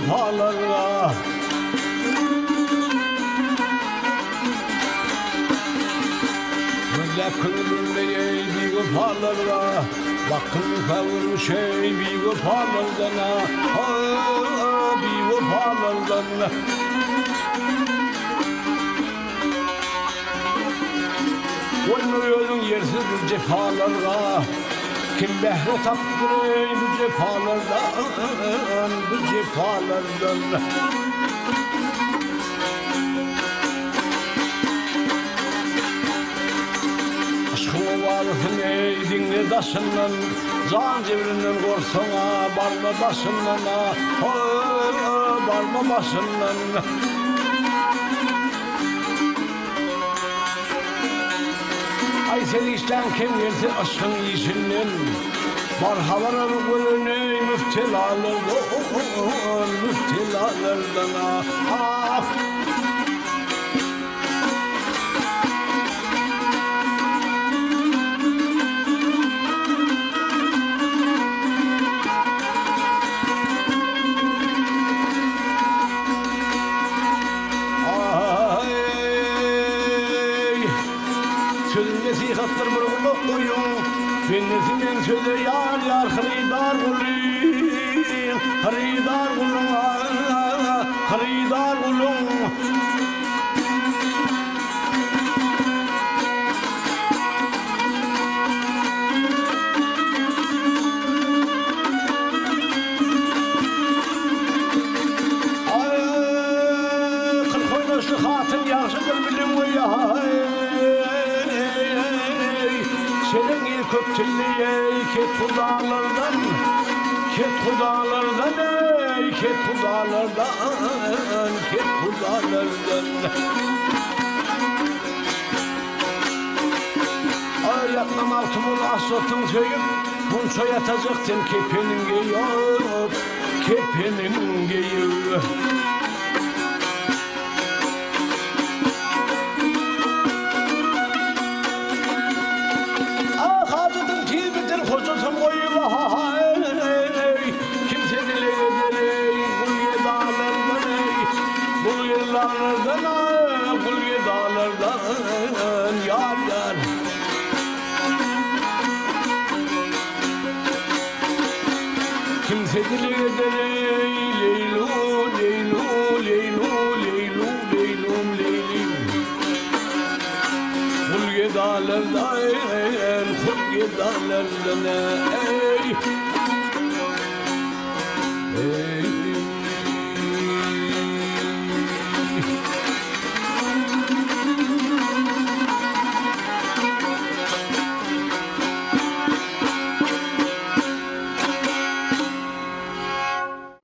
jepalarga. Gözläp köňlümde eý biwepalarga, Bakgyn wepa görmüş eý biwepalardan, a, biwepalardan. Goýma özüň ýersiz bu jepalarga, Kim bähre tapdyr eý bu jepalardan, bu jepalardan. Yşkyň owazyny eý diňle daşyndan, Jan jebrinden gorksaň-a barma başyndan-a, barma başyndan. Aý serişdäň kem gelse yşgyň işinden, Bar habar al göreneý mübtelalardan, mübtelalardan ah. Aý, sözüm nesihatdyr bir gulak goýuň, Bendesi men söze ýar ýar hyrydar gulyň, Hyrydar guluň, hyrydar guluň. Aý, 40 oýnaşly hatyn ýagşydyr biliň weý-aý. Seniň il köp tilli eý, kethudalardan, kethudalardan eý, kethudalardan, kethudalardan. Aý, ýatma Magtymguly Aşratyň söýüp, Munça ýatajak sen kepeniň geýip, kepeniň geýip. Ah, hajatyň tiz bitir, hojasyn goýup, aý, Kimse dileg eder, eý, gul gedalardan, eý, gul gedalardan, aý, gul gedalardan, ýar, ýar. Kimse dileg eder eý leýlu leýlu leýlu leýlu leýlum leýlim Gul gedalardan hul gedalardan eý Eý.